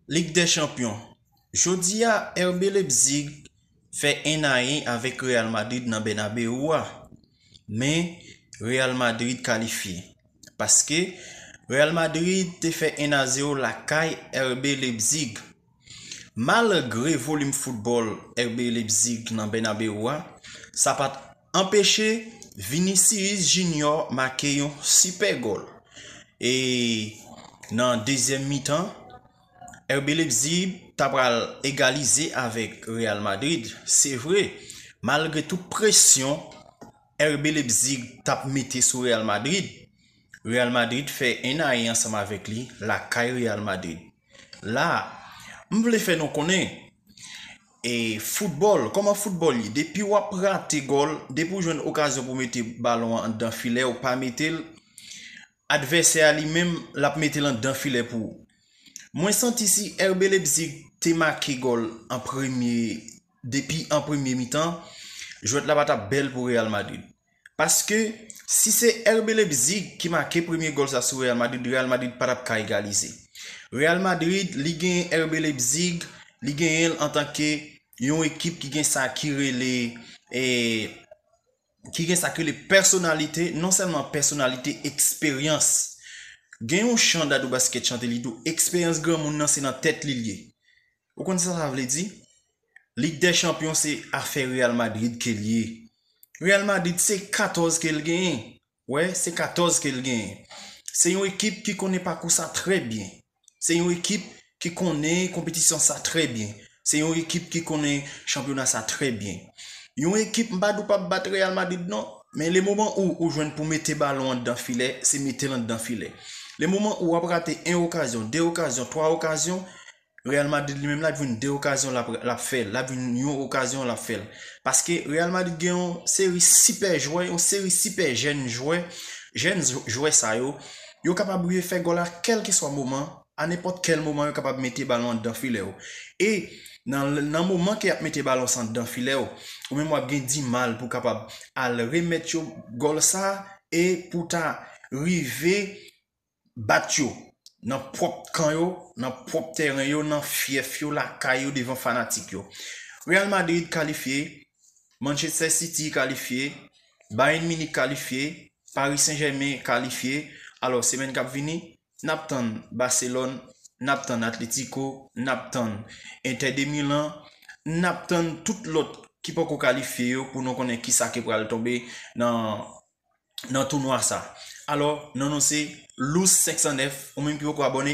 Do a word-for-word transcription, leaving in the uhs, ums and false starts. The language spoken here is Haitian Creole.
Lig dè Chanpyon. Jodi a, R B Leipzig fè en a en avèk Real Madrid nan Bernabeu a. Men, Real Madrid kalifye. Paske Real Madrid te fè en a zewo lakay R B Leipzig. Malgre volim foutbòl R B Leipzig nan Bernabeu a, sa pa t anpeche Vinicius Junior make yon sipè gòl. E nan dezyèm mitan, R B Leipzig ta pral egalize avèk Real Madrid. Se vre, malgre tout presyon R B Leipzig t ap mete sou Real Madrid, Real Madrid fè en a en ansanm avèk li lakay Real Madrid. La, m vle fè nou konnen, e foutbòl, kòman foutbòl ye? Depi w ap rate gòl, depi w jwenn okazyon pou mete balon an anndan filè, ou pa mete l, advèsè a li menm, l ap mete l anndan filè pou ou. Mwen santi si R B Leipzig te make gòl an premye, depi an premye mitan, jwèt la pa t ap bèl pou Real Madrid. Paske si se R B Leipzig ki make premye gòl sa sou Real Madrid, Real Madrid pa t ap ka egalize. Real Madrid, li genyen R B Leipzig, li genyen l antanke yon ekip ki gen sa ki rele, e, ki gen sa ki rele pèsonalite, non sèlman pèsonalite, eksperyans. Gen yon chan Dadou Basket chante li tou, eksperyans granmoun nan se nan tèt li l ye. Ou konn sa sa vle di? Lig dè Chanpyon se afè Real Madrid ke l ye. Real Madrid se katòz ke l genyen. Wè, se katòz ke l genyen. Se yon ekip ki konnen pakou sa trè byen. Se yon ekip ki konnen konpetisyon sa trè byen. Se yon ekip ki konnen chanpyona sa trè byen. Yon ekip, m pa di w p ap bat Real Madrid non, men le moman ou ou jwenn pou mete balon anndan filè, se mete l anndan filè. Le moman ou w ap rate en okazyon, de okazyon, twa okazyon, Real Madrid li menm l ap jwenn de okazyon, l ap, l ap fè l, l ap jwenn yon okazyon, l ap fè l. Paske Real Madrid gen yon seri sipè jwè, yon seri sipè jèn jwè, jèn jwè sa yo, yo kapab rive fè gòl a kèlkeswa moman, a nenpòt kèl moman yo kapab mete balon anndan filè w. E nan, nan moman ke y ap mete balon sa anndan filè w, ou menm w ap gen dimal pou kapab al remèt yo gòl sa e pou ta rive bat yo nan pwòp kan yo, nan pwòp tèren yo, nan fyèf yo, lakay yo, devan fanatik yo. Real Madrid kalifye, Manchester City kalifye, Bayern Munich kalifye, Paris Saint-Germain kalifye. Alò, semèn k ap vini, n ap tann Barcelone, n ap tann Atletico, n ap tann Inter de Milan, n ap tann tout lòt ki poko kalifye yo pou nou konnen kisa ki pral tonbe nan, nan tounwa sa. Alò, non nou se Lous senk san nèf, ou menm ki poko abòne,